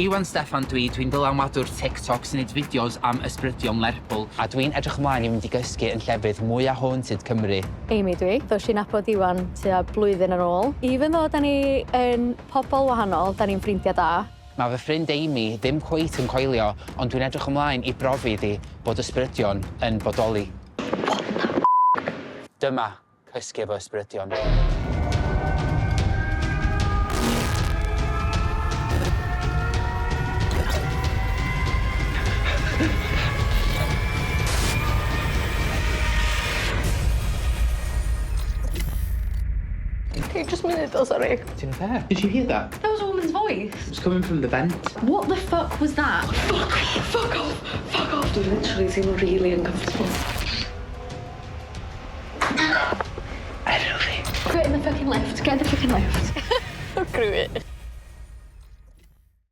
Iwan Steffan dwi, dwi'n ddylanwadwr TikTok sy'n neud fideos am ysbrydion Lerpwl, a dwi'n edrych ymlaen i fynd i gysgu yn llefydd mwya haunted Cymru. Amy dwi. Ddois i nabod Iwan tua blwyddyn yn ôl. Even though 'dan ni yn pobol wahanol, 'dan ni'n ffrindia da. Mae fy ffrind Amy ddim cweit yn coelio, ond dwi'n edrych ymlaen i brofi iddi bod ysbrydion yn bodoli. What the f***? Dyma Cysgu efo ysbrydion. Okay, just munud o, sori. Ti'n oce? Did you hear that? That was a woman's voice. It was coming from the vent. What the fuck was that? Fuck off, fuck off, fuck off. Dwi literally teimlo really uncomfortable. Enw fi. Get in the fucking lift, get in the fucking lift. Screw it.